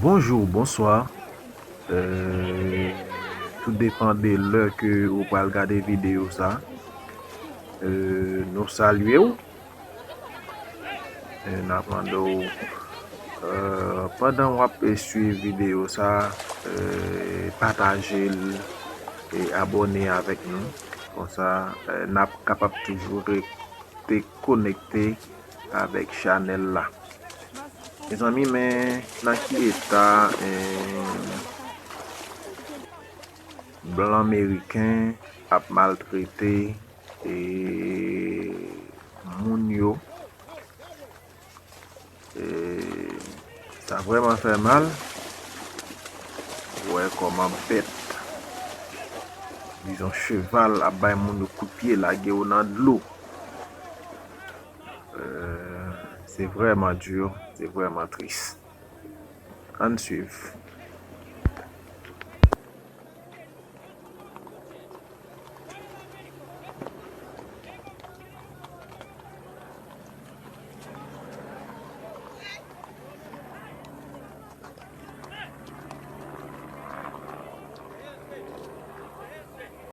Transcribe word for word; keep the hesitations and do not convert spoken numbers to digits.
Bonjou, bonswa. Euh, tout depan de lè ke ou pral gade videyo sa. Euh, nou salye w. Euh, n ap mande w, euh, pandan w ap, euh, swiv videyo sa, euh, pataje l e abòne avèk nou. Konsa, euh, n ap kapab toujou rete konekte avèk chanèl la. Mezanmi, men nan ki eta, eh, blan meriken ap maltrete, eh, moun yo. Eh, sa vrèman fè mal. Wè kòman bèt, dizon cheval, ap bay moun yo kout pye, lage yo nan dlo. Euh, se vrèman di, se vrèman tris. Ann swiv.